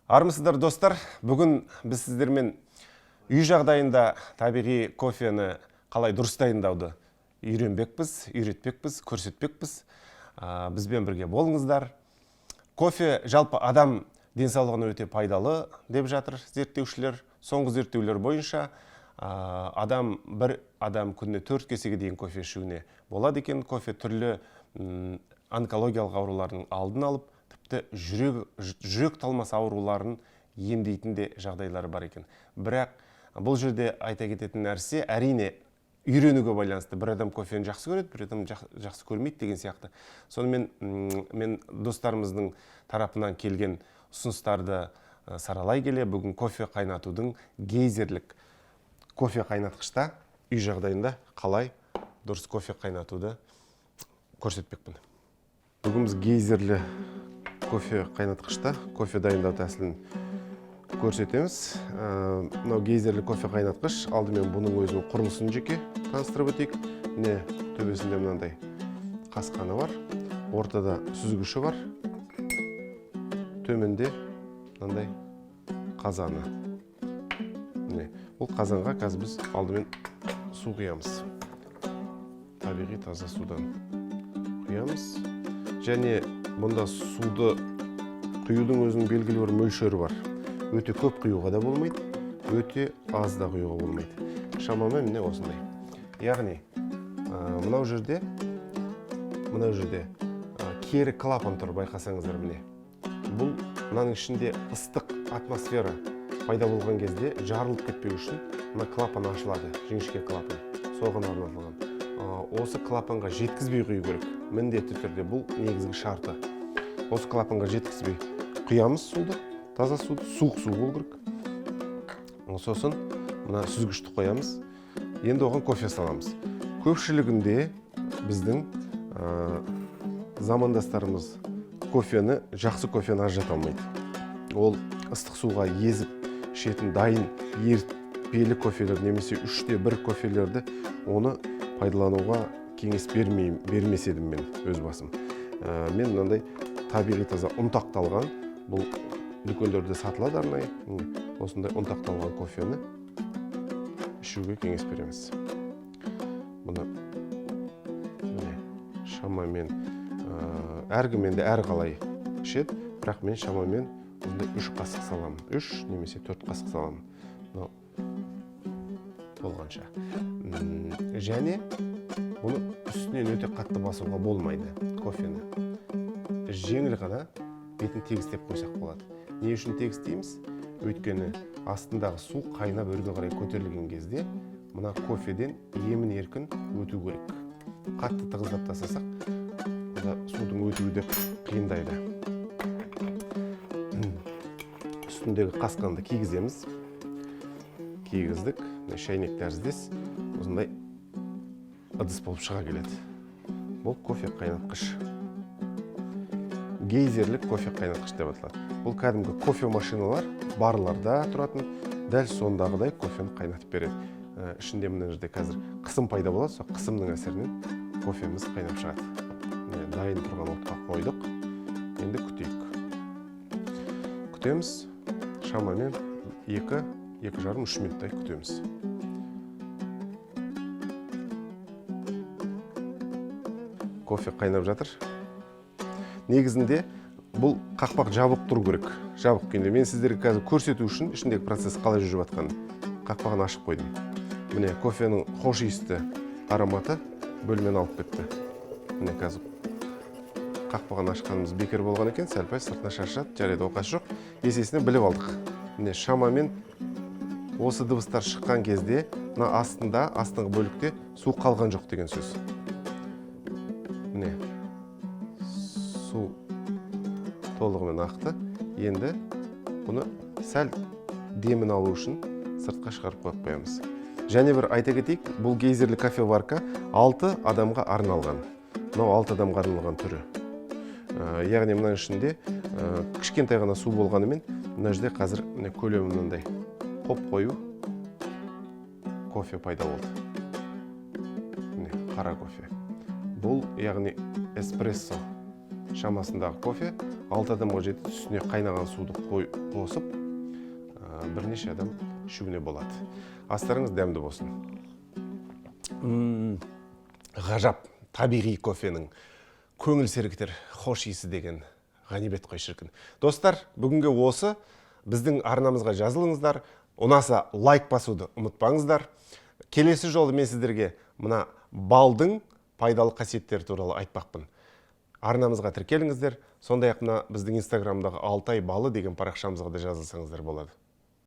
Армысыздар, достар! Бүгін біз сіздермен үй жағдайында табиғи кофені қалай дұрыс дайындауды үйренбекпіз, үйретпекпіз, көрсетпекпіз. Бізбен бірге болыңыздар. Кофе жалпы адам денсаулығына өте пайдалы деп жатыр зерттеушілер. Соңғы зерттеулер бойынша адам бір адам күніне 4 кесеге дейін кофе ішуіне болады екен. Кофе түрлі онкологиялық аурулардың алдын алып, тіпті жүрек талмас ауруларын емдейтін де жағдайлары бар екен. Бірақ бұл жерде айта кететін нәрсе, әрине, үйренуге байланысты. Бір адам кофені жақсы көреді, бір адам жақсы көрмейді деген сияқты. Сонымен мен достарымыздың тарапынан келген ұсыныстарды саралай келе, бүгін кофе қайнатудың гейзерлік кофе қайнатқышта үй жағдайында қалай дұрыс кофе қайнатуды көрсетпекпін. Бүгін біз гейзерлі кофе қайнатқышта кофе дайындау тәсілін көрсетеміз. Мынау гейзерлі кофе қайнатқыш. Алдымен бұның өзінің құрылысын жеке таныстырып өтейік. Міне, төбесінде мынандай қасқаны бар, ортада сүзгіші бар, төменде мынандай қазаны. Міне, бұл қазанға қазір біз алдымен су құямыз. Табиғи таза судан құямыз. Және бұнда суды құюдың өзінің белгілі бір мөлшері бар. Өте көп құюға да болмайды, өте аз да құюға болмайды. Шамамен міне осындай. Яғни, мынау жерде кері клапан тұр, байқасаңыздар, міне. Бұл мынаның ішінде ыстық атмосфера пайда болған кезде жарылып кетпеу үшін мына клапан ашылады, жіңішке клапан. Соған арналған. Осы клапанға жеткізбей құю керек. Міндетті түрде бұл негізгі шарты. Осы клапанға жеткізбей құямыз суды, таза суды, суық су болу керек. Сосын мына сүзгішті қоямыз. Енді оған кофе саламыз. Көпшілігінде біздің замандастарымыз кофені, жақсы кофені ажырата алмайды. Ол ыстық суға езіп ішетін дайын ерітпелі кофелер немесе 3:1 кофелерді, оны пайдалануға кеңес бермеймін, бермес едім мен өз басым. Мен мынандай табиғи таза ұнтақталған, бұл дүкендерде сатылады арнайы, міне, осындай ұнтақталған кофені ішуге кеңес береміз. Бұны міне шамамен, әркім енді әрқалай ішеді, бірақ мен шамамен осындай 3 қасық саламын, 3 немесе 4 қасық саламын мынау болғанша. Және бұны үстінен өте қатты басуға болмайды кофені. Жеңіл ғана бетін тегістеп қойсақ болады. Не үшін тегістейміз? Өйткені астындағы су қайнап өрге қарай көтерілген кезде мына кофеден емін еркін өту керек. Қатты тығыздап тастасақ, онда судың өтуі де қиындайды. Үстіндегі қасқанды кигіземіз. Кигіздік. Мына шәйнек тәріздес осындай ыдыс болып шыға келеді. Бұл кофе қайнатқыш, гейзерлік кофе қайнатқыш деп аталады. Бұл кәдімгі кофе машиналар барларда тұратын, дәл сондағыдай кофені қайнатып береді. Ішінде мына жерде қазір қысым пайда болады, сол қысымның әсерінен кофеміз қайнап шығады. Міне, дайын тұрған отқа қойдық. Енді күтейік. Күтеміз, шамамен 2, 2,5, 3 минуттай күтеміз. Кофе қайнап жатыр. Негізінде бұл қақпақ жабық тұру керек. Жабық күйінде. Мен сіздерге қазір көрсету үшін ішіндегі процесс қалай жүріп жатқанын қақпағын ашып қойдым. Міне, кофенің хош иісті ароматы бөлмені алып кетті. Міне, қазір қақпағын ашқанымыз бекер болған екен, сәл пәл сыртына шашырады. Жарайды, оқасы жоқ. Есесіне біліп алдық. Міне, шамамен осы дыбыстар шыққан кезде мына астында, астыңғы бөлікте су қалған жоқ деген сөз. Міне, су толығымен ақты. Енді бұны сәл демін алу үшін сыртқа шығарып қойып қоямыз. Және бір айта кетейік, бұл гейзерлі кофеварка 6 адамға арналған. Мынау 6 адамға арналған түрі. Яғни мынаның ішінде кішкентай ғана су болғанымен, мына жерде қазір міне көлемі мынандай қоп қою кофе пайда болды. Міне, қара кофе. Бұл яғни эспрессо Шамасындағы кофе алты адамға жетеді. Үстіне қайнаған суды қосып, бірнеше адам ішуіне болады. Астарыңыз дәмді болсын. Ғажап, табиғи кофенің көңіл сергітер хош иісі деген ғанибет қой, шіркін. Достар, бүгінгі осы. Біздің арнамызға жазылыңыздар, ұнаса, лайк басуды ұмытпаңыздар. Келесі жолы мен сіздерге мына балдың пайдалы қасиеттері туралы айтпақпын. Арнамызға тіркеліңіздер, сондай ақ мына біздің Инстаграмдағы «Алтай балы» деген парақшамызға да жазылсаңыздар болады.